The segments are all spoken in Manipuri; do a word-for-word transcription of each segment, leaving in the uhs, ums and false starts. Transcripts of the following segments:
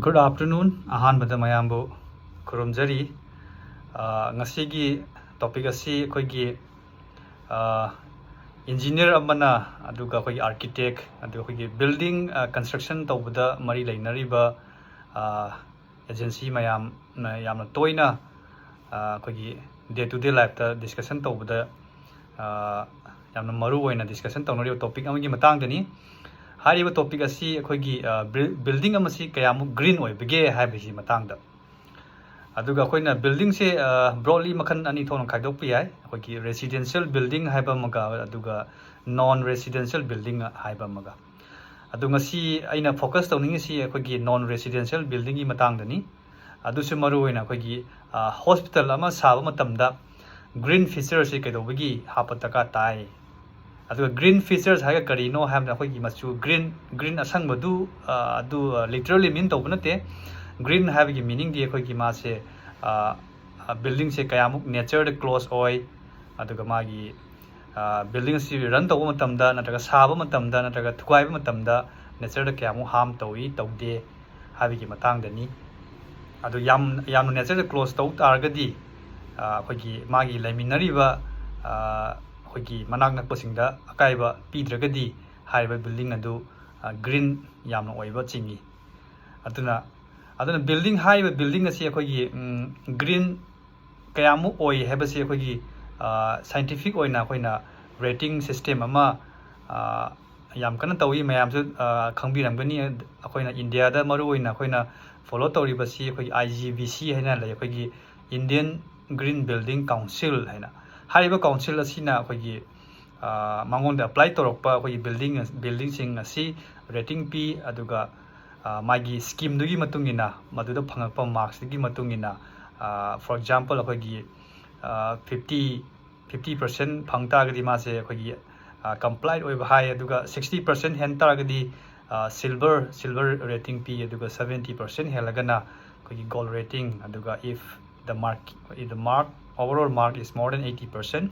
Good afternoon. ꯑꯍꯥꯟꯕꯗ ꯃꯌꯥꯝꯕꯨ ꯈꯨꯔꯨꯝꯖꯔꯤ꯫ ꯑ, ꯉꯁꯤꯒꯤ topic ꯑꯁꯤ ꯑꯩꯈꯣꯏꯒꯤ, ꯑ, engineer ꯑꯃꯅ, ꯑꯗꯨꯒ ꯑꯩꯈꯣꯏꯒꯤ architect, ꯑꯗꯨꯒ ꯑꯩꯈꯣꯏꯒꯤ building, ꯑ, construction ꯇꯧꯕꯗ ꯃꯔꯤ ꯂꯩꯅꯔꯤꯕ, ꯑ, agency ꯃꯌꯥꯝꯅ ꯌꯥꯝꯅ ꯇꯣꯏꯅ, ꯑ, ꯑꯩꯈꯣꯏꯒꯤ day to day lifeꯇ discussion ꯇꯧꯕꯗ, ꯑ, ꯌꯥꯝꯅ ꯃꯔꯨ ꯑꯣꯏꯅ discussion ꯇꯧꯅꯔꯤꯕ topic ꯑꯃꯒꯤ ꯃꯇꯥꯡꯗꯅꯤ꯫ ꯍꯥꯏꯔꯤꯕ topic ꯑꯁꯤ ꯑꯩꯈꯣꯏꯒꯤ, ꯑ, buil-, building ꯑꯃꯁꯤ ꯀꯌꯥꯃꯨꯛ green ꯑꯣꯏꯕꯒꯦ ꯍꯥꯏꯕꯒꯤ ꯃꯇꯥꯡꯗ꯫ ꯑꯗꯨꯒ ꯑꯩꯈꯣꯏꯅ buildingꯁꯦ, ꯑ, broadly ꯃꯈꯜ ꯑꯅꯤ ꯊꯣꯛꯅ ꯈꯥꯏꯗꯣꯛꯄ ꯌꯥꯏ꯫ ꯑꯩꯈꯣꯏꯒꯤ residential building ꯍꯥꯏꯕ ꯑꯃꯒ, ꯑꯗꯨꯒ non residential building ꯍꯥꯏꯕ ꯑꯃꯒ꯫ ꯑꯗꯣ ꯉꯁꯤ ꯑꯩꯅ focus ꯇꯧꯅꯤꯡꯉꯤꯁꯤ ꯑꯩꯈꯣꯏꯒꯤ non residential buildingꯒꯤ ꯃꯇꯥꯡꯗꯅꯤ꯫ ꯑꯗꯨꯁꯨ ꯃꯔꯨꯑꯣꯏꯅ ꯑꯩꯈꯣꯏꯒꯤ, ꯑ, hospital ꯑꯃ ꯁꯥꯕ ꯃꯇꯝꯗ green featureꯁꯤ ꯀꯩꯗꯧꯕꯒꯤ ꯍꯥꯞꯄ ꯗꯔꯀꯥꯔ ꯇꯥꯏ? ꯑꯗꯨꯒ green features ꯍꯥꯏꯔꯒ ꯀꯔꯤꯅꯣ ꯍꯥꯏꯕꯗ ꯑꯩꯈꯣꯏꯒꯤ ꯃꯆꯨ green, green ꯑꯁꯪꯕꯗꯨ, ꯑ, ꯑꯗꯨ, ꯑ, literally mean ꯇꯧꯕ ꯅꯠꯇꯦ꯫ Green ꯍꯥꯏꯕꯒꯤ meaningꯗꯤ ꯑꯩꯈꯣꯏꯒꯤ ꯃꯥꯁꯦ, ꯑ, ꯑ, buildingꯁꯦ ꯀꯌꯥꯃꯨꯛ natureꯗ close ꯑꯣꯏ, ꯑꯗꯨꯒ ꯃꯥꯒꯤ, ꯑ, building ꯑꯁꯤ run ꯇꯧꯕ ꯃꯇꯝꯗ ꯅꯠꯇ꯭ꯔꯒ ꯁꯥꯕ ꯃꯇꯝꯗ ꯅꯠꯇ꯭ꯔꯒ ꯊꯨꯒꯥꯏꯕ ꯃꯇꯝꯗ natureꯗ ꯀꯌꯥꯃꯨꯛ harm ꯇꯧꯏ, ꯇꯧꯗꯦ ꯍꯥꯏꯕꯒꯤ ꯃꯇꯥꯡꯗꯅꯤ꯫ ꯑꯗꯨ ꯌꯥꯝ, ꯌꯥꯝꯅ natureꯗ close ꯇꯧ ꯇꯥꯔꯒꯗꯤ, ꯑ, ꯑꯩꯈꯣꯏꯒꯤ ꯃꯥꯒꯤ ꯂꯩꯃꯤꯟꯅꯔꯤꯕ, ꯑ, ꯑꯩꯈꯣꯏꯒꯤ ꯃꯅꯥꯛ ꯅꯛꯄꯁꯤꯡꯗ ꯑꯀꯥꯏꯕ ꯄꯤꯗ꯭ꯔꯒꯗꯤ ꯍꯥꯏꯔꯤꯕ building ꯑꯗꯨ, ꯑ, green ꯌꯥꯝꯅ ꯑꯣꯏꯕ ꯆꯤꯡꯏ꯫ ꯑꯗꯨꯅ, ꯑꯗꯨꯅ building, ꯍꯥꯏꯔꯤꯕ building ꯑꯁꯤ ꯑꯩꯈꯣꯏꯒꯤ, ꯎꯝ, green ꯀꯌꯥꯃꯨꯛ ꯑꯣꯏ ꯍꯥꯏꯕꯁꯤ ꯑꯩꯈꯣꯏꯒꯤ, ꯑ, scientific ꯑꯣꯏꯅ ꯑꯩꯈꯣꯏꯅ rating system ꯑꯃ, ꯑ, ꯌꯥꯝ ꯀꯟꯅ ꯇꯧꯏ, ꯃꯌꯥꯝꯁꯨ, ꯑ, ꯈꯪꯕꯤꯔꯝꯒꯅꯤ꯫ ꯑꯩꯈꯣꯏꯅ ꯏꯟꯗꯤꯌꯥꯗ ꯃꯔꯨꯑꯣꯏꯅ ꯑꯩꯈꯣꯏꯅ follow ꯇꯧꯔꯤꯕꯁꯤ ꯑꯩꯈꯣꯏꯒꯤ I G B C ꯍꯥꯏꯅ ꯂꯩ, ꯑꯩꯈꯣꯏꯒꯤ Indian Green Building Council ꯍꯥꯏꯅ꯫ ꯍꯥꯏꯔꯤꯕ council ꯑꯁꯤꯅ ꯑꯩꯈꯣꯏꯒꯤ, ꯑ, ꯃꯉꯣꯟꯗ apply ꯇꯧꯔꯛꯄ ꯑꯩꯈꯣꯏꯒꯤ building, buildingꯁꯤꯡ ꯑꯁꯤ rating ꯄꯤ, ꯑꯗꯨꯒ, ꯑ, ꯃꯥꯒꯤ schemeꯗꯨꯒꯤ ꯃꯇꯨꯡ ꯏꯟꯅ, ꯃꯗꯨꯗ ꯐꯪꯉꯛꯄ marksꯇꯨꯒꯤ ꯃꯇꯨꯡ ꯏꯟꯅ, ꯑ, for example, ꯑꯩꯈꯣꯏꯒꯤ, ꯑ, fifty, fifty percent ꯐꯪ ꯇꯥꯔꯒꯗꯤ ꯃꯥꯁꯦ ꯑꯩꯈꯣꯏꯒꯤ, ꯑ, complied ꯑꯣꯏꯕ ꯍꯥꯏ, ꯑꯗꯨꯒ sixty percent ꯍꯦꯟ ꯇꯥꯔꯒꯗꯤ, ꯑ, silver, silver rating ꯄꯤ, ꯑꯗꯨꯒ seventy percent ꯍꯦꯜꯂꯒꯅ ꯑꯩꯈꯣꯏꯒꯤ gold rating, ꯑꯗꯨꯒ if the mark, if the mark, overall mark is more than eighty percent,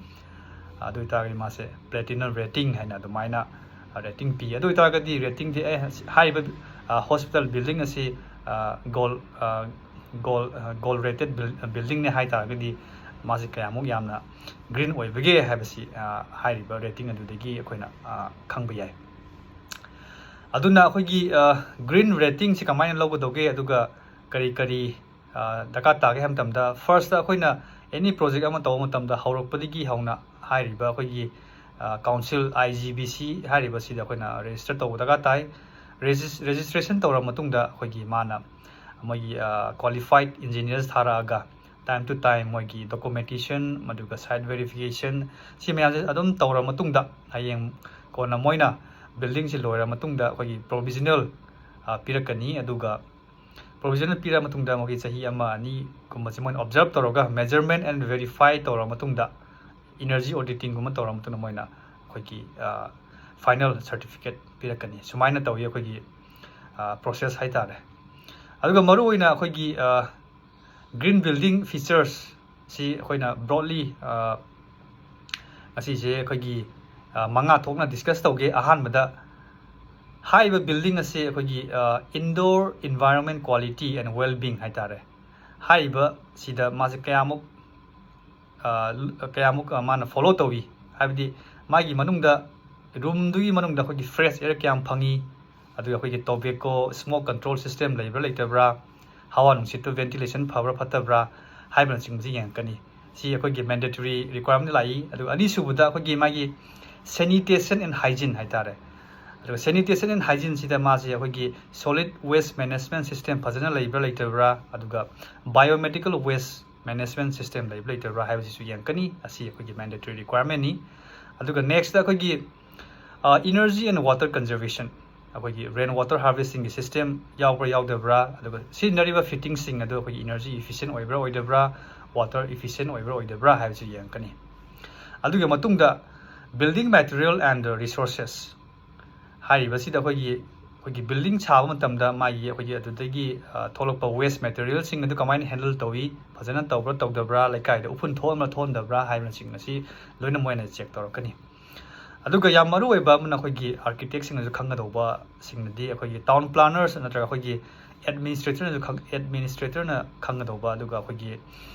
ꯑꯗꯨ ꯑꯣꯏꯇꯥꯔꯒꯗꯤ ꯃꯥꯁꯦ platinum rating ꯍꯥꯏꯅ ꯑꯗꯨꯃꯥꯏꯅ, ꯑ, rating ꯄꯤ꯫ ꯑꯗꯨ ꯑꯣꯏꯇꯥꯔꯒꯗꯤ ratingꯗꯤ, ꯑꯦ, ꯍꯥꯏꯔꯤꯕ, ꯑ, hospital building ꯑꯁꯤ ꯒꯣꯜ ꯒꯣꯜ ꯒꯣꯜ ꯔꯦꯇꯦꯠ ꯕꯤꯜꯗꯤꯡꯅꯦ ꯍꯥꯏ ꯇꯥꯔꯒꯗꯤ ꯃꯥꯁꯤ ꯀꯌꯥꯃꯨꯛ ꯌꯥꯝꯅ ꯒ꯭ꯔꯤꯟ ꯑꯣꯏꯕꯒꯦ ꯍꯥꯏꯕꯁꯤ ꯍꯥꯏꯔꯤꯕ ꯔꯦꯇꯤꯡ ꯑꯗꯨꯗꯒꯤ ꯑꯩꯈꯣꯏꯅ ꯈꯪꯕ ꯌꯥꯏ꯫ ꯑꯗꯨꯅ ꯑꯩꯈꯣꯏꯒꯤ ꯒ꯭ꯔꯤꯟ ꯔꯦꯇꯤꯡꯁꯤ ꯀꯃꯥꯏꯅ ꯂꯧꯒꯗꯧꯒꯦ, ꯑꯗꯨꯒ ꯀꯔꯤ ꯀꯔꯤ ꯗꯔꯀꯥꯔ ꯇꯥꯒꯦ ꯍꯥꯏꯕ ꯃꯇꯝꯗ, ꯐꯥꯔꯁꯇ ꯑꯩꯈꯣꯏꯅ ꯑꯦꯅꯤ ꯄ꯭ꯔꯣꯖꯦꯛ ꯑꯃ ꯇꯧꯕ ꯃꯇꯝꯗ ꯍꯧꯔꯛꯄꯗꯒꯤ ꯍꯧꯅ ꯍꯥꯏꯔꯤꯕ ꯑꯩꯈꯣꯏꯒꯤ ꯀꯥꯎꯟꯁꯤꯜ, ꯑꯥꯏ ꯖꯤ ꯕꯤ ꯁꯤ ꯍꯥꯏꯔꯤꯕꯁꯤꯗ ꯑꯩꯈꯣꯏꯅ ꯔꯦꯖꯤꯁꯇꯔ ꯇꯧꯕ ꯗꯔꯀꯥꯔ ꯇꯥꯏ꯫ ꯔꯦꯖꯤꯁꯇ꯭ꯔꯦꯁꯟ ꯇꯧꯔꯕ ꯃꯇꯨꯡꯗ ꯑꯩꯈꯣꯏꯒꯤ ꯃꯥꯅ ꯃꯣꯏꯒꯤ ꯀ꯭ꯋꯥꯂꯤꯐꯥꯏꯠ ꯏꯟꯖꯤꯅꯤꯌꯔꯁ ꯊꯥꯔꯛꯑꯒ time to time ꯃꯣꯏꯒꯤ ꯗꯣꯀꯨꯃꯦꯟꯇꯦꯁꯟ, ꯃꯗꯨꯒ ꯁꯥꯏꯠ ꯚꯦꯔꯤꯐꯤꯀꯦꯁꯟ, ꯁꯤ ꯃꯌꯥꯝꯁꯦ ꯑꯗꯨꯝ ꯇꯧꯔꯕ ꯃꯇꯨꯡꯗ ꯍꯌꯦꯡ ꯀꯣꯟꯅ ꯃꯣꯏꯅ ꯕꯤꯜꯗꯤꯡꯁꯤ ꯂꯣꯏꯔ ꯃꯇꯨꯡꯗ ꯑꯩꯈꯣꯏꯒꯤ ꯄ꯭ꯔꯣꯕꯤꯖꯅꯦꯜ ꯄꯤꯔꯛꯀꯅꯤ꯫ ꯑꯗꯨꯒ ꯄ꯭ꯔꯣꯕꯤꯖꯅꯦꯜ ꯄꯤꯔ ꯃꯇꯨꯡꯗ ꯃꯈꯣꯏꯒꯤ ꯆꯍꯤ ꯑꯃ ꯑꯅꯤꯒꯨꯝꯕꯁꯤ ꯃꯣꯏꯅ ꯑꯣꯕꯖꯔꯞ ꯇꯧꯔꯒ, ꯃꯦꯖꯔꯃꯦꯟ ꯑꯦꯟ ꯚꯦꯔꯤꯐꯥꯏ ꯇꯧꯔ ꯃꯇꯨꯡꯗ, ꯏꯅꯔꯖꯤ ꯑꯣꯗꯤꯇꯤꯡꯒꯨꯝꯕ ꯇꯧꯔ ꯃꯇꯨꯡꯗ ꯃꯣꯏꯅ ꯑꯩꯈꯣꯏꯒꯤ ꯐꯥꯏꯅꯦꯜ ꯁꯥꯔꯇꯤꯐꯤꯀꯦꯠ ꯄꯤꯔꯛꯀꯅꯤ꯫ ꯁꯨꯃꯥꯏꯅ ꯇꯧꯏ ꯑꯩꯈꯣꯏꯒꯤ ꯄ꯭ꯔꯣꯁꯦꯁ ꯍꯥꯏꯇꯥꯔꯦ꯫ ꯑꯗꯨꯒ ꯃꯔꯨꯑꯣꯏꯅ ꯑꯩꯈꯣꯏꯒꯤ ꯒ꯭ꯔꯤꯟ ꯕꯤꯜꯗꯤꯡ ꯐꯤꯆꯔꯁꯁꯤ ꯑꯩꯈꯣꯏꯅ ꯕ꯭ꯔꯣꯗꯂꯤ ꯉꯁꯤꯁꯦ ꯑꯩꯈꯣꯏꯒꯤ ꯃꯉꯥ ꯊꯣꯛꯅ ꯗꯤꯁꯀꯁ ꯇꯧꯒꯦ꯫ ꯑꯍꯥꯟꯕꯗ, ꯍꯥꯏꯔꯤꯕ ꯕꯤꯜꯗꯤꯡ ꯑꯁꯤ ꯑꯩꯈꯣꯏꯒꯤ indoor environment quality and well-being ꯍꯥꯏꯇꯥꯔꯦ, ꯍꯥꯏꯔꯤꯕꯁꯤꯗ ꯃꯥꯁꯦ ꯀꯌꯥꯃꯨꯛ ꯀꯌꯥꯃꯨꯛ ꯃꯥꯅ ꯐꯣꯂꯣ ꯇꯧꯏ, ꯍꯥꯏꯕꯗꯤ ꯃꯥꯒꯤ ꯃꯅꯨꯡꯗ, ꯔꯨꯝꯗꯨꯒꯤ ꯃꯅꯨꯡꯗ ꯑꯩꯈꯣꯏꯒꯤ ꯐ꯭ꯔꯦꯁ ꯑꯦꯌꯔ ꯀꯌꯥꯝ ꯐꯪꯉꯤ, ꯑꯗꯨꯒ ꯑꯩꯈꯣꯏꯒꯤ ꯇꯣꯕꯦꯀꯣ ꯁ꯭ꯃꯣꯛ ꯀꯟꯇ꯭ꯔꯣꯜ ꯁꯤꯁꯇꯦꯝ ꯂꯩꯕ꯭ꯔꯥ ꯂꯩꯇꯕ꯭ꯔꯥ, ꯍꯋꯥ ꯅꯨꯡꯁꯤꯠꯇꯨ ꯚꯦꯟꯇꯤꯂꯦꯁꯟ ꯐꯕ꯭ꯔꯥ ꯐꯠꯇꯕ꯭ꯔꯥ ꯍꯥꯏꯕꯅꯆꯤꯡꯕꯁꯤ ꯌꯦꯡꯉꯛꯀꯅꯤ꯫ ꯁꯤ ꯑꯩꯈꯣꯏꯒꯤ ꯃꯦꯟꯗꯦꯇꯣꯔꯤ ꯔꯤꯀ꯭ꯋꯥꯏꯔꯃꯦꯟ ꯂꯥꯛꯏ꯫ ꯑꯗꯨꯒ ꯑꯅꯤꯁꯨꯕꯗ ꯑꯩꯈꯣꯏꯒꯤ ꯃꯥꯒꯤ sanitation and hygiene ꯍꯥꯏꯇꯥꯔꯦ꯫ ꯑꯗꯨꯒ sanitation and hygiene ꯁꯤꯗ ꯃꯥꯁꯦ ꯑꯩꯈꯣꯏꯒꯤ solid waste management system ꯐꯖꯅ ꯂꯩꯕ꯭ꯔꯥ ꯂꯩꯇꯕ꯭ꯔꯥ, ꯑꯗꯨꯒ biomedical waste management system ꯂꯩꯕ꯭ꯔꯥ ꯂꯩꯇꯕ꯭ꯔꯥ ꯍꯥꯏꯕꯁꯤꯁꯨ ꯌꯦꯡꯉꯛꯀꯅꯤ꯫ ꯑꯁꯤ ꯑꯩꯈꯣꯏꯒꯤ ꯃꯦꯟꯗꯦꯇꯣꯔꯤ ꯔꯤꯀ꯭ꯋꯥꯏꯔꯃꯦꯟꯅꯤ꯫ ꯑꯗꯨꯒ ꯅꯦꯛꯁꯇ ꯑꯩꯈꯣꯏꯒꯤ ꯏꯅꯔꯖꯤ ꯑꯦꯟ ꯋꯥꯇꯔ ꯀꯟꯖꯔꯕꯦꯁꯟ, ꯑꯩꯈꯣꯏꯒꯤ ꯔꯦꯟ ꯋꯥꯇꯔ ꯍꯥꯔꯚꯦꯁꯇꯤꯡꯒꯤ ꯁꯤꯁꯇꯦꯝ ꯌꯥꯎꯕ꯭ꯔꯥ ꯌꯥꯎꯗꯕ꯭ꯔꯥ, ꯑꯗꯨꯒ ꯁꯤꯖꯤꯟꯅꯔꯤꯕ ꯐꯤꯠꯇꯤꯡꯁꯤꯡ ꯑꯗꯨ ꯑꯩꯈꯣꯏꯒꯤ ꯏꯅꯔꯖꯤ ꯏꯐꯤꯁꯤꯌꯦꯟ ꯑꯣꯏꯕ꯭ꯔꯥ ꯑꯣꯏꯗꯕ꯭ꯔꯥ, ꯋꯥꯇꯔ ꯏꯐꯤꯁꯤꯌꯦꯟ ꯑꯣꯏꯕ꯭ꯔꯥ ꯑꯣꯏꯗꯕ꯭ꯔꯥ ꯍꯥꯏꯕꯁꯤ ꯌꯦꯡꯉꯛꯀꯅꯤ꯫ ꯑꯗꯨꯒꯤ ꯃꯇꯨꯡꯗ building material and resources ꯍꯥꯏꯔꯤꯕꯁꯤꯗ ꯑꯩꯈꯣꯏꯒꯤ, ꯑꯩꯈꯣꯏꯒꯤ ꯕꯤꯜꯗꯤꯡ ꯁꯥꯕ ꯃꯇꯝꯗ ꯃꯥꯒꯤ, ꯑꯩꯈꯣꯏꯒꯤ ꯑꯗꯨꯗꯒꯤ ꯊꯣꯛꯂꯛꯄ ꯋꯦꯁ ꯃꯦꯇꯔꯤꯌꯦꯜꯁꯤꯡ ꯑꯗꯨ ꯀꯃꯥꯏꯅ ꯍꯦꯟꯗꯜ ꯇꯧꯏ, ꯐꯖꯅ ꯇꯧꯕ꯭ꯔꯥ ꯇꯧꯗꯕ꯭ꯔꯥ, ꯂꯩꯀꯥꯏꯗ ꯎꯐꯨꯟ ꯊꯣꯛꯍꯟꯕ꯭ꯔꯥ ꯊꯣꯛꯍꯟꯗꯕ꯭ꯔꯥ ꯍꯥꯏꯕꯅꯆꯤꯡꯕꯁꯤ ꯂꯣꯏꯅ ꯃꯣꯏꯅ ꯆꯦꯛ ꯇꯧꯔꯛꯀꯅꯤ꯫ ꯑꯗꯨꯒ ꯌꯥꯝ ꯃꯔꯨ ꯑꯣꯏꯕ ꯑꯃꯅ ꯑꯩꯈꯣꯏꯒꯤ ꯑꯥꯔꯀꯤꯇꯦꯛꯁꯤꯡꯅꯁꯨ ꯈꯪꯒꯗꯧꯕꯁꯤꯡꯅꯗꯤ ꯑꯩꯈꯣꯏꯒꯤ ꯇꯥꯎꯟ ꯄ꯭ꯂꯥꯅꯔꯁ ꯅꯠꯇ꯭ꯔꯒ ꯑꯩꯈꯣꯏꯒꯤ ꯑꯦꯗꯃꯤꯅꯤꯁꯇ꯭ꯔꯦꯇꯔꯅꯁꯨ ꯈꯪ ꯑꯦꯗꯃꯤꯅꯤꯁꯇ꯭ꯔꯦꯇꯔꯅ ꯈꯪꯒꯗꯧꯕ꯫ ꯑꯗꯨꯒ ꯑꯩꯈꯣꯏꯒꯤ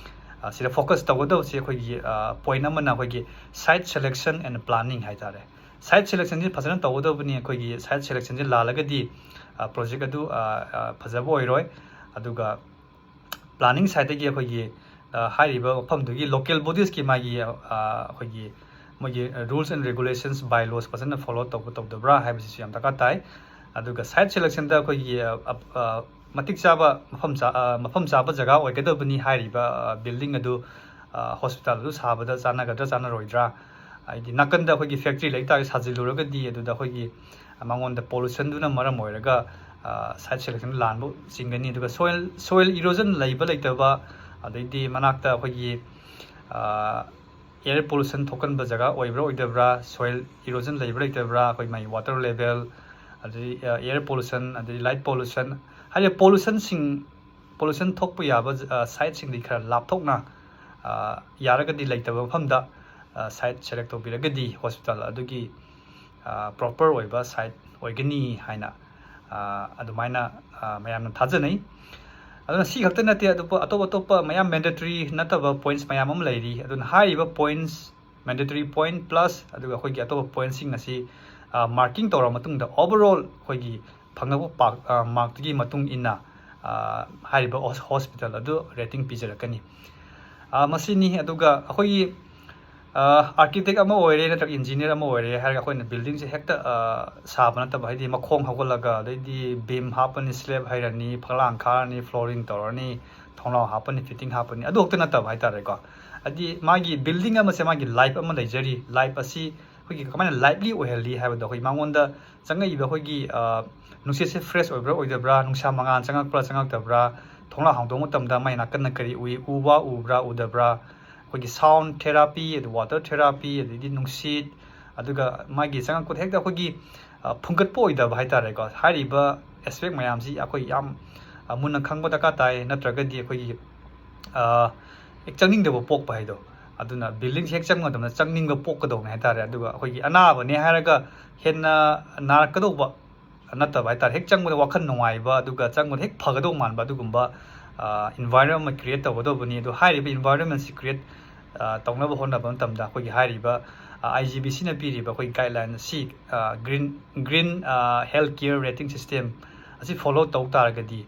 ꯑ, ꯁꯤꯗ ꯐꯣꯀꯁ ꯇꯧꯒꯗꯧꯕꯁꯤ ꯑꯩꯈꯣꯏꯒꯤ ꯄꯣꯏꯟ ꯑꯃꯅ ꯑꯩꯈꯣꯏꯒꯤ ꯁꯥꯏꯠ ꯁꯦꯂꯦꯛꯁꯟ ꯑꯦꯟ ꯄ꯭ꯂꯥꯅꯤꯡ ꯍꯥꯏꯇꯥꯔꯦ꯫ ꯁꯥꯏꯠ ꯁꯦꯂꯦꯛꯁꯟꯁꯤ ꯐꯖꯅ ꯇꯧꯒꯗꯕꯅꯤ꯫ ꯑꯩꯈꯣꯏꯒꯤ ꯁꯥꯏꯠ ꯁꯦꯂꯦꯛꯁꯟꯁꯤ ꯂꯥꯜꯂꯒꯗꯤ ꯄ꯭ꯔꯣꯖꯦꯛ ꯑꯗꯨ ꯑ, ꯑ, ꯐꯖꯕ ꯑꯣꯏꯔꯣꯏ꯫ ꯑꯗꯨꯒ ꯄ꯭ꯂꯥꯅꯤꯡ ꯁꯥꯏꯠꯇꯒꯤ ꯑꯩꯈꯣꯏꯒꯤ ꯑ, ꯍꯥꯏꯔꯤꯕ ꯃꯐꯝꯗꯨꯒꯤ ꯂꯣꯀꯦꯜ ꯕꯣꯗꯤꯁꯀꯤ ꯃꯥꯒꯤ ꯑ, ꯑꯩꯈꯣꯏꯒꯤ ꯃꯣꯏꯒꯤ ꯔꯨꯜꯁ ꯑꯦꯟ ꯔꯦꯒꯨꯂꯦꯁꯟꯁ, ꯕꯥꯏ ꯂꯣꯁ ꯐꯖꯅ ꯐꯣꯂꯣ ꯇꯧꯕ ꯇꯧꯗꯕ꯭ꯔꯥ ꯍꯥꯏꯕꯁꯤꯁꯨ ꯌꯥꯝ ꯗꯔꯀꯥꯔ ꯇꯥꯏ꯫ ꯑꯗꯨꯒ ꯁꯥꯏꯠ ꯁꯦꯂꯦꯛꯁꯟꯗ ꯑꯩꯈꯣꯏꯒꯤ ꯑ, ꯑ, ꯑ, ꯃꯇꯤꯛ ꯆꯥꯕ ꯃꯐꯝ ꯆꯥ ꯑ, ꯃꯐꯝ ꯆꯥꯕ ꯖꯒꯥ ꯑꯣꯏꯒꯗꯕꯅꯤ ꯍꯥꯏꯔꯤꯕ ꯑ, ꯕꯤꯜꯗꯤꯡ ꯑꯗꯨ ꯑ, ꯍꯣꯁꯄꯤꯇꯥꯜ ꯑꯗꯨ ꯁꯥꯕꯗ ꯆꯥꯟꯅꯒꯗ꯭ꯔꯥ ꯆꯥꯟꯅꯔꯣꯏꯗ꯭ꯔꯥ? ꯍꯥꯏꯗꯤ ꯅꯥꯀꯟꯗ ꯑꯩꯈꯣꯏꯒꯤ ꯐꯦꯛꯇ꯭ꯔꯤ ꯂꯩ ꯇꯥꯔꯒꯗꯤ ꯁꯥꯖꯤꯜꯂꯨꯔꯒꯗꯤ ꯑꯗꯨꯗ ꯑꯩꯈꯣꯏꯒꯤ ꯃꯉꯣꯟꯗ ꯄꯣꯂꯨꯁꯟꯗꯨꯅ ꯃꯔꯝ ꯑꯣꯏꯔꯒ ꯁꯥꯏꯠ ꯁꯦꯂꯦꯛꯁꯟ ꯂꯥꯟꯕ ꯆꯤꯡꯒꯅꯤ꯫ ꯑꯗꯨꯒ ꯁꯣꯏꯜ ꯁꯣꯏꯜ ꯏꯔꯣꯖꯟ ꯂꯩꯕ ꯂꯩꯇꯕ, ꯑꯗꯩꯗꯤ ꯃꯅꯥꯛꯇ ꯑꯩꯈꯣꯏꯒꯤ ꯑꯦꯌꯔ ꯄꯣꯂꯨꯁꯟ ꯊꯣꯛꯀꯟꯕ ꯖꯒꯥ ꯑꯣꯏꯕ꯭ꯔꯥ ꯑꯣꯏꯗꯕ꯭ꯔꯥ, ꯁꯣꯏꯜ ꯏꯔꯣꯖꯟ ꯂꯩꯕ꯭ꯔꯥ ꯂꯩꯇꯕ꯭ꯔꯥ, ꯑꯩꯈꯣꯏ ꯃꯥꯒꯤ ꯋꯥꯇꯔ ꯂꯦꯚꯦꯜ, ꯑꯗꯩ ꯑꯦꯌꯔ ꯄꯣꯂꯨꯁꯟ, ꯑꯗꯩ ꯂꯥꯏꯠ ꯄꯣꯂꯨꯁꯟ, ꯍꯥꯏꯔꯤꯕ ꯄꯣꯂꯨꯁꯟꯁꯤꯡ ꯄꯣꯂꯨꯁꯟ ꯊꯣꯛꯄ ꯌꯥꯕ ꯁꯥꯏꯠꯁꯤꯡꯗꯤ ꯈꯔ ꯂꯥꯞꯊꯣꯛꯅ ꯑ, ꯌꯥꯔꯒꯗꯤ ꯂꯩꯇꯕ ꯃꯐꯝꯗ ꯁꯥꯏꯠ ꯁꯦꯂꯦꯛ ꯇꯧꯕꯤꯔꯒꯗꯤ ꯍꯣꯁꯄꯤꯇꯥꯜ ꯑꯗꯨꯒꯤ ꯄ꯭ꯔꯣꯄꯔ ꯑꯣꯏꯕ ꯁꯥꯏꯠ ꯑꯣꯏꯒꯅꯤ ꯍꯥꯏꯅ ꯑ, ꯑꯗꯨꯃꯥꯏꯅ ꯑ, ꯃꯌꯥꯝꯅ ꯊꯥꯖꯅꯩ꯫ ꯑꯗꯨꯅ ꯁꯤ ꯈꯛꯇ ꯅꯠꯇꯦ, ꯑꯇꯣꯞꯄ ꯑꯇꯣꯞ ꯑꯇꯣꯞꯄ ꯃꯌꯥꯝ ꯃꯦꯟꯗꯦꯇꯔꯤ ꯅꯠꯇꯕ ꯄꯣꯏꯟꯠꯁ ꯃꯌꯥꯝ ꯑꯃ ꯂꯩꯔꯤ꯫ ꯑꯗꯨꯅ ꯍꯥꯏꯔꯤꯕ ꯄꯣꯏꯟꯠꯁ, ꯃꯦꯟꯗꯦꯇꯔꯤ ꯄꯣꯏꯟꯠ ꯄ꯭ꯂꯁ ꯑꯗꯨꯒ ꯑꯩꯈꯣꯏꯒꯤ ꯑꯇꯣꯞꯄ ꯄꯣꯏꯟꯠꯁꯤꯡ ꯑꯁꯤ ꯃꯥꯔꯀꯤꯡ ꯇꯧꯔꯕ ꯃꯇꯨꯡꯗ ꯑꯣꯚꯔꯑꯣꯜ ꯑꯩꯈꯣꯏꯒꯤ ꯐꯪꯂꯛꯄ ꯄꯥꯛ ꯃꯥꯔꯛꯇꯨꯒꯤ ꯃꯇꯨꯡ ꯏꯟꯅ ꯍꯥꯏꯔꯤꯕ ꯍꯣꯁꯄꯤꯇꯥꯜ ꯑꯗꯨ ꯔꯦꯇꯤꯡ ꯄꯤꯖꯔꯛꯀꯅꯤ꯫ ꯃꯁꯤꯅꯤ꯫ ꯑꯗꯨꯒ ꯑꯩꯈꯣꯏꯒꯤ ꯑꯥꯔꯀꯤꯇꯦꯛ ꯑꯃ ꯑꯣꯏꯔꯦ ꯅꯠꯇ꯭ꯔꯒ ꯏꯟꯖꯤꯅꯤꯌꯔ ꯑꯃ ꯑꯣꯏꯔꯦ ꯍꯥꯏꯔꯒ ꯑꯩꯈꯣꯏꯅ ꯕꯤꯜꯗꯤꯡꯁꯦ ꯍꯦꯛꯇ ꯁꯥꯕ ꯅꯠꯇꯕ, ꯍꯥꯏꯗꯤ ꯃꯈꯣꯡ ꯍꯧꯒꯠꯂꯒ ꯑꯗꯩꯗꯤ ꯕꯤꯝ ꯍꯥꯞꯄꯅꯤ, ꯁ꯭ꯂꯦꯕ ꯍꯩꯔꯅꯤ, ꯐꯛꯂꯥꯡ ꯈꯥꯔꯅꯤ, ꯐ꯭ꯂꯣꯔꯤꯡ ꯇꯧꯔꯅꯤ, ꯊꯣꯡꯅꯥꯎ ꯍꯥꯞꯄꯅꯤ, ꯐꯤꯠꯇꯤꯡ ꯍꯥꯞꯄꯅꯤ, ꯑꯗꯨ ꯈꯛꯇ ꯅꯠꯇꯕ ꯍꯥꯏꯇꯥꯔꯦꯀꯣ꯫ ꯍꯥꯏꯗꯤ ꯃꯥꯒꯤ ꯕꯤꯜꯗꯤꯡ ꯑꯃꯁꯦ ꯃꯥꯒꯤ ꯂꯥꯏꯐ ꯑꯃ ꯂꯩꯖꯔꯤ꯫ ꯂꯥꯏꯐ ꯑꯁꯤ ꯑꯩꯈꯣꯏꯒꯤ ꯀꯃꯥꯏꯅ ꯂꯥꯏꯚꯂꯤ ꯑꯣꯏꯍꯜꯂꯤ ꯍꯥꯏꯕꯗꯣ, ꯑꯩꯈꯣꯏ ꯃꯉꯣꯟꯗ ꯆꯪꯉꯛꯏꯕ ꯑꯩꯈꯣꯏꯒꯤ ꯅꯨꯡꯁꯤꯠꯁꯦ ꯐ꯭ꯔꯦꯁ ꯑꯣꯏꯕ꯭ꯔꯥ ꯑꯣꯏꯗꯕ꯭ꯔꯥ, ꯅꯨꯡꯁꯥ ꯃꯉꯥꯜ ꯆꯪꯉꯛꯄ꯭ꯔꯥ ꯆꯪꯉꯛꯇꯕ꯭ꯔꯥ, ꯊꯣꯡꯅꯥꯎ ꯍꯥꯡꯗꯣꯛꯄ ꯃꯇꯝꯗ ꯃꯥꯏ ꯅꯥꯀꯟꯅ ꯀꯔꯤ ꯎꯏ, ꯎ ꯋꯥ ꯎꯕ꯭ꯔꯥ ꯎꯗꯕ꯭ꯔꯥ, ꯑꯩꯈꯣꯏꯒꯤ ꯁꯥꯎꯟ ꯊꯦꯔꯥꯄꯤ, ꯑꯗꯨ ꯋꯥꯇꯔ ꯊꯦꯔꯥꯄꯤ, ꯑꯗꯩꯗꯤ ꯅꯨꯡꯁꯤꯠ, ꯑꯗꯨꯒ ꯃꯥꯒꯤ ꯆꯪꯉꯛꯄꯗ ꯍꯦꯛꯇ ꯑꯩꯈꯣꯏꯒꯤ ꯐꯨꯡꯒꯠꯄ ꯑꯣꯏꯗꯕ ꯍꯥꯏꯇꯥꯔꯦꯀꯣ꯫ ꯍꯥꯏꯔꯤꯕ ꯑꯦꯁꯄꯦꯛ ꯃꯌꯥꯝꯁꯤ ꯑꯩꯈꯣꯏ ꯌꯥꯝ ꯃꯨꯟꯅ ꯈꯪꯕ ꯗꯔꯀꯥꯔ ꯇꯥꯏ, ꯅꯠꯇ꯭ꯔꯒꯗꯤ ꯑꯩꯈꯣꯏꯒꯤ ꯆꯪꯅꯤꯡꯗꯕ ꯄꯣꯛꯄ ꯍꯥꯏꯗꯣ꯫ ꯑꯗꯨꯅ ꯕꯤꯜꯗꯤꯡꯁꯦ ꯍꯦꯛ ꯆꯪꯕ ꯃꯇꯝꯗ ꯆꯪꯅꯤꯡꯕ ꯄꯣꯛꯀꯗꯧꯅꯦ ꯍꯥꯏꯇꯥꯔꯦ꯫ ꯑꯗꯨꯒ ꯑꯩꯈꯣꯏꯒꯤ ꯑꯅꯥꯕꯅꯦ ꯍꯥꯏꯔꯒ ꯍꯦꯟꯅ ꯅꯥꯔꯛꯀꯗꯧꯕ ꯅꯠꯇꯕ ꯍꯥꯏꯇꯥꯔꯦ, ꯍꯦꯛ ꯆꯪꯕꯗ ꯋꯥꯈꯜ ꯅꯨꯡꯉꯥꯏꯕ, ꯑꯗꯨꯒ ꯆꯪꯕꯗ ꯍꯦꯛ ꯐꯒꯗꯧ ꯃꯥꯟꯕ, ꯑꯗꯨꯒꯨꯝꯕ environment ꯑꯃ create ꯇꯧꯒꯗꯧꯕꯅꯤ꯫ ꯑꯗꯣ ꯍꯥꯏꯔꯤꯕ environment ꯑꯁꯤ create ꯇꯧꯅꯕ ꯍꯣꯠꯅꯕ ꯃꯇꯝꯗ ꯑꯩꯈꯣꯏꯒꯤ ꯍꯥꯏꯔꯤꯕ IGBCꯅ ꯄꯤꯔꯤꯕ ꯑꯩꯈꯣꯏꯒꯤ guideline ꯑꯁꯤ, green green health care rating system ꯑꯁꯤ follow ꯇꯧ ꯇꯥꯔꯒꯗꯤ,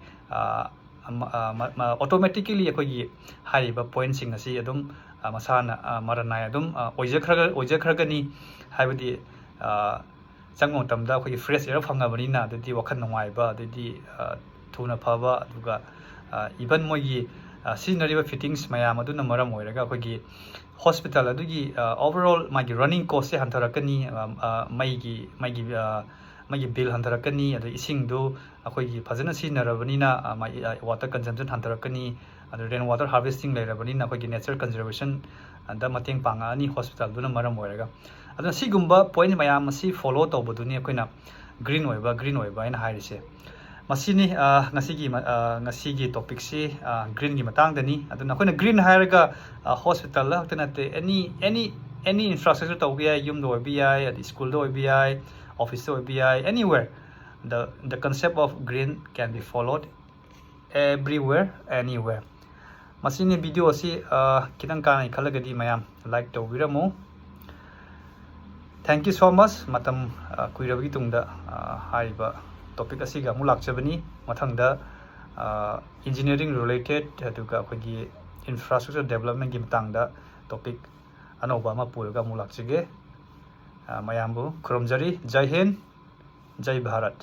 automatically ꯑꯩꯈꯣꯏꯒꯤ ꯍꯥꯏꯔꯤꯕ pointꯁꯤꯡ ꯑꯁꯤ ꯑꯗꯨꯝ ꯃꯁꯥꯅ ꯃꯔꯥ ꯅꯥꯏ ꯑꯗꯨꯝ ꯑꯣꯏꯖꯈ꯭ꯔꯒ ꯑꯣꯏꯖꯈ꯭ꯔꯒꯅꯤ꯫ ꯍꯥꯏꯕꯗꯤ ꯆꯪꯕ ꯃꯇꯝꯗ ꯑꯩꯈꯣꯏꯒꯤ fresh air ꯐꯪꯉꯕꯅꯤꯅ, ꯑꯗꯨꯗꯤ ꯋꯥꯈꯜ ꯅꯨꯡꯉꯥꯏꯕ, ꯑꯗꯨꯗꯤ ꯊꯨꯅ ꯐꯕ, ꯑꯗꯨꯒ even ꯃꯣꯏꯒꯤ ꯁꯤꯖꯤꯟꯅꯔꯤꯕ fittings ꯃꯌꯥꯝ ꯑꯗꯨꯅ ꯃꯔꯝ ꯑꯣꯏꯔꯒ ꯑꯩꯈꯣꯏꯒꯤ hospital ꯑꯗꯨꯒꯤ overall ꯃꯥꯒꯤ running costꯁꯦ ꯍꯟꯊꯔꯛꯀꯅꯤ꯫ ꯃꯩꯒꯤ ꯃꯩꯒꯤ ꯃꯩꯒꯤ bill ꯍꯟꯊꯔꯛꯀꯅꯤ, ꯑꯗꯩ ꯏꯁꯤꯡꯗꯨ ꯑꯩꯈꯣꯏꯒꯤ ꯐꯖꯅ ꯁꯤꯖꯤꯟꯅꯔꯕꯅꯤꯅ water consumption ꯍꯟꯊꯔꯛꯀꯅꯤ꯫ ꯑꯗꯨ rain water harvesting ꯂꯩꯔꯕꯅꯤꯅ ꯑꯩꯈꯣꯏꯒꯤ nature conservationꯗ ꯃꯇꯦꯡ ꯄꯥꯡꯉꯛꯑꯅꯤ hospitalꯗꯨꯅ ꯃꯔꯝ ꯑꯣꯏꯔꯒ꯫ ꯑꯗꯨꯅ ꯁꯤꯒꯨꯝꯕ point ꯃꯌꯥꯝ ꯑꯁꯤ follow ꯇꯧꯕꯗꯨꯅꯤ ꯑꯩꯈꯣꯏꯅ green ꯑꯣꯏꯕ, green ꯑꯣꯏꯕ ꯍꯥꯏꯅ ꯍꯥꯏꯔꯤꯁꯦ꯫ ꯃꯁꯤꯅꯤ ꯉꯁꯤꯒꯤ ꯉꯁꯤꯒꯤ topicꯁꯤ greenꯒꯤ ꯃꯇꯥꯡꯗꯅꯤ꯫ ꯑꯗꯨꯅ ꯑꯩꯈꯣꯏꯅ green ꯍꯥꯏꯔꯒ hospitalꯗ ꯈꯛꯇ ꯅꯠꯇꯦ, any any any infrastructure ꯇꯧꯕ ꯌꯥꯏ, ꯌꯨꯝꯗ ꯑꯣꯏꯕ ꯌꯥꯏ, ꯑꯗꯩ schoolꯗ ꯑꯣꯏꯕ ꯌꯥꯏ, officeꯇ ꯑꯣꯏꯕ ꯌꯥꯏ, anywhere the the concept of green can be followed everywhere, anywhere꯫ ꯃꯁꯤꯅꯤ video ꯑꯁꯤ ꯈꯤꯇꯪ ꯀꯥꯟꯅꯩ ꯈꯜꯂꯒꯗꯤ ꯃꯌꯥꯝ like ꯇꯧꯕꯤꯔꯝꯃꯨ꯫ Thank you so much꯫ ꯃꯇꯝ ꯀꯨꯏꯔꯕꯒꯤ ꯇꯨꯡꯗ ꯍꯥꯏꯔꯤꯕ topic ꯑꯁꯤꯒ ꯑꯃꯨꯛ ꯂꯥꯛꯆꯕꯅꯤ꯫ ꯃꯊꯪꯗ engineering related ꯑꯗꯨꯒ ꯑꯩꯈꯣꯏꯒꯤ infrastructure developmentꯀꯤ ꯃꯇꯥꯡꯗ topic ꯑꯅꯧꯕ ꯑꯃ ꯄꯨꯔꯒ ꯑꯃꯨꯛ ꯂꯥꯛꯆꯒꯦ꯫ ꯃꯌꯥꯝꯕꯨ ꯈꯨꯔꯨꯝꯖꯔꯤ꯫ ꯖꯥꯏ ꯍꯤꯟꯗ, ꯖꯥꯏ ꯚꯥꯔꯠ꯫